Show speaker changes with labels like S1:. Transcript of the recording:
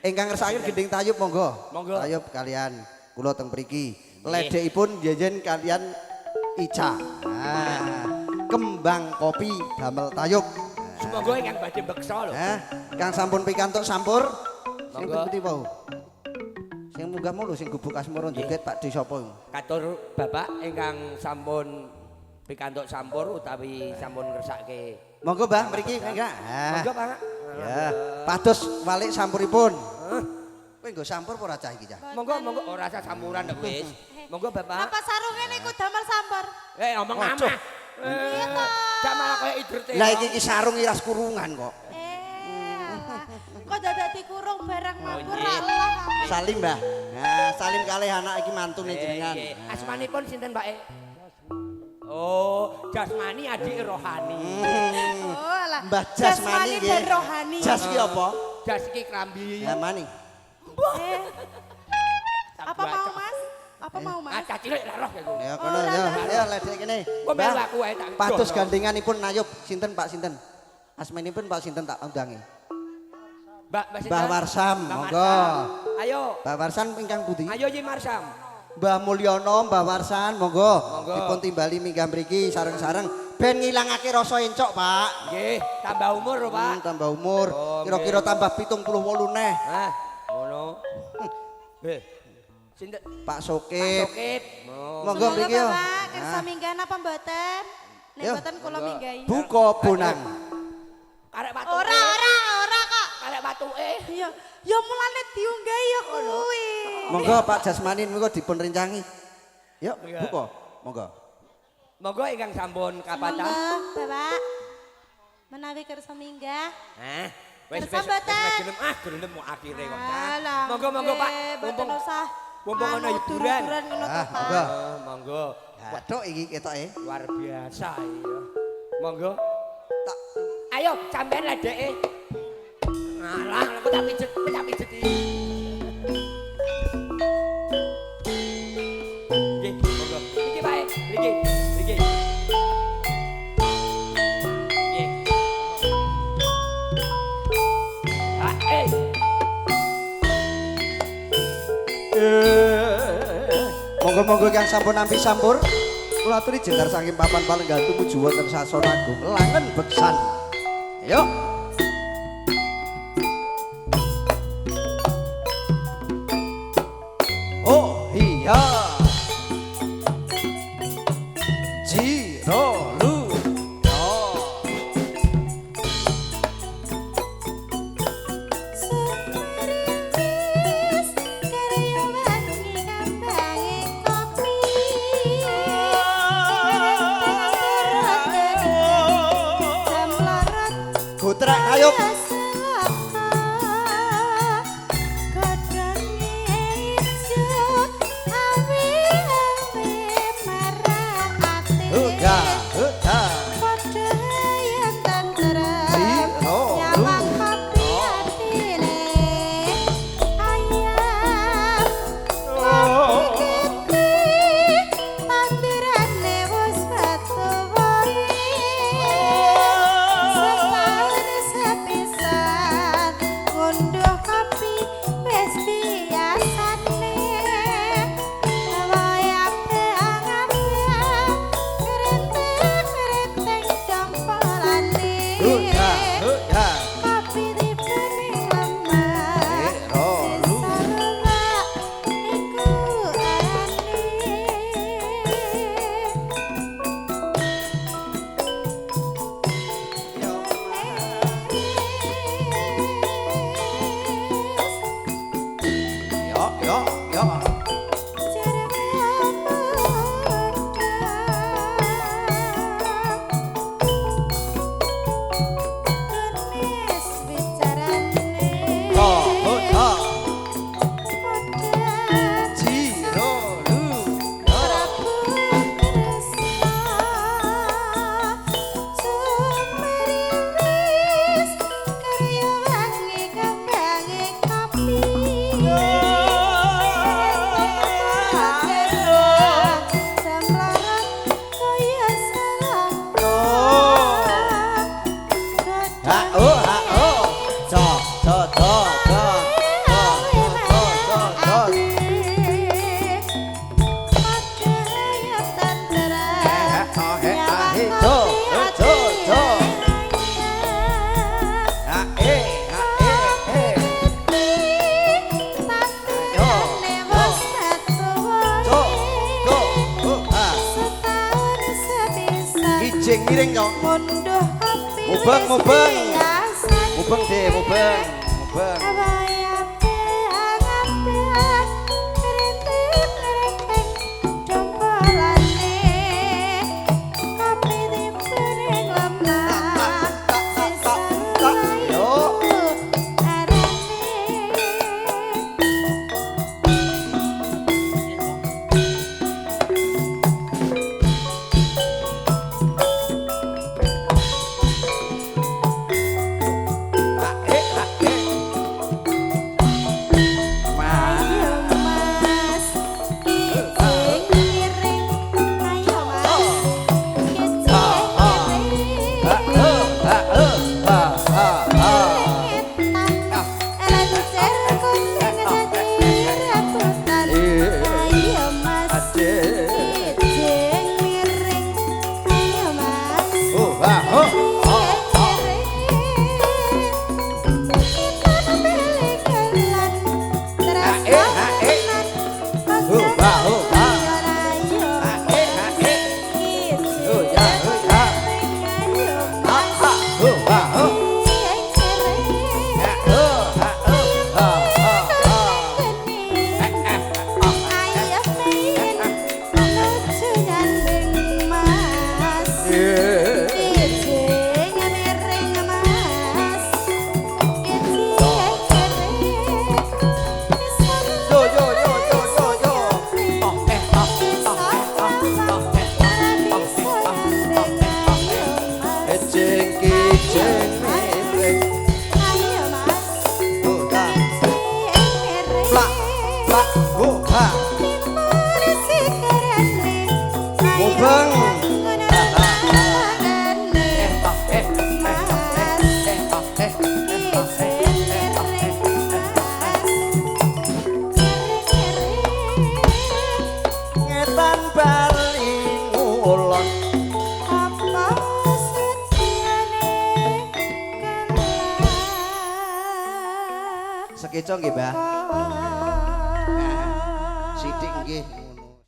S1: Ingkang ngersakaken gending tayub monggo.
S2: Monggo.
S1: Tayub kalian kula teng mriki. Ledekipun njenjen kalian Ica. Nah, kembang kopi damel tayub.
S2: Sumangga ingkang badhe beksa lho.
S1: Heh, kang sampun pikantuk sampur. Sing
S2: Monggo.
S1: pundi wau? Sing munggah mau lho sing gubuk asmara joget Pak D sapa iku?
S2: Katur Bapak ingkang sampun pikantuk sampur utawi sampun ngersake.
S1: Monggo Mbah mriki mangga. Ah.
S2: Monggo Pak.
S1: Ya, pados walik sampuripun. Kowe nggo sampur apa ora cah iki cah?
S2: Monggo monggo ora usah sampuran nek wis. Monggo Bapak.
S3: Napa sarunge niku damel sampur?
S2: Eh omong
S1: Ojo.
S2: amah.
S3: Iya to.
S2: Jak malah kaya idrete.
S1: Lah iki iki sarung iras kurungan kok.
S3: Eh, kok dadak dikurung barang mabur
S2: nggih.
S3: Allah.
S1: Salim Mbah. Nah, salim kalih anak iki mantune jenengan.
S2: Eh, Asmanipun sinten Pak? Oh, jasmani adike rohani.
S3: Oh, alah.
S1: Mbah Jasmani nggih.
S3: dan rohani.
S1: Jas ki apa?
S2: Jas iki klambi.
S1: Ya mani.
S3: Eh. Apa mau Mas? Apa mau
S2: Ah,
S3: Mas?
S2: cah cilik ra roh aku.
S1: Ya kono
S3: Ora,
S1: ya.
S3: ora.
S1: Ya ledek kene.
S2: Kok melu aku wae tak
S1: Pados
S2: jono.
S1: gandenganipun nayub sinten Pak sinten? Asmanipun Pak sinten tak undangi.
S2: Mbak Mbak sinten?
S1: Mbah Warsam,
S2: Mbah
S1: monggo.
S2: Marsam. Ayo.
S1: Mbah Warsan ingkang pundi?
S2: Ayo Yi Marsam.
S1: Mbah Mulyono, Mbah Warsan, monggo.
S2: Monggo.
S1: Dipun timbali minggah mriki sareng-sareng ben ngilangake rasa encok, Pak.
S2: Nggih, tambah umur lho, Pak.
S1: Tambah umur,
S2: Oh,
S1: kira-kira
S2: nggih.
S1: tambah 78 neh.
S2: Hah, ngono. Eh. Sinten?
S1: Pak
S2: Pak
S1: Sokip.
S2: Sokip. Oh.
S1: Monggo
S3: Sumangga,
S1: mriki yo.
S3: Bapak, kersa
S1: Ah.
S3: minggah napa mboten? Nek
S1: Yo.
S3: mboten kula minggahi.
S1: Buka bonang.
S2: Karek watuke.
S3: Ora, ora, ora kok.
S2: Karek watuke.
S3: Iya, ya mulane diunggahi ya kuwi.
S1: Monggo Pak Jasmani monggo dipun rencangi. Yuk,
S2: Monggo.
S1: buka. Monggo.
S2: Monggo ingkang sampun kapatah.
S3: Monggo, Bapak. Menawi kersa minggah.
S2: Hah? Wis
S3: Kersa
S2: wis
S3: mboten?
S2: gelem ah gelem mau akhire kok.
S3: Alah,
S2: Monggo monggo Pak.
S3: nggih, mboten
S2: Mumpung
S3: usah
S2: mumpung ana
S3: anu,
S2: hiburan.
S3: dur-duran ngono to,
S1: Ah,
S3: Pak.
S1: monggo.
S2: Ah, monggo.
S1: Waduh iki ketoke.
S2: Luar biasa iya. Monggo.
S1: Tak
S2: Ayo sampean ledeke. Ngalah aku tak pijet, aku tak pijet iki. Nggih, monggo. Iki Pak, iki, iki. Nggih. Ah, eh.
S1: Monggo-monggo kang sampun nampi sampur. Kula aturi jenggar saking papan palenggan tumuju wonten sasana agung Langen Beksan. Ayo. Oh iya. Jiro lu. Yo.
S3: Sumerimis karya wangi kambange kopi.
S1: Gotrak ayo. Huda, huda.
S3: Nyawang kopi atine ayam kopi gede tandurane wis batu wae setahun sepisan
S1: miring yo.
S3: Munduh kopi.
S1: Mubeng, mubeng. Mubeng deh, mubeng, mubeng. Sekeco nggih, Mbah. Sithik nggih.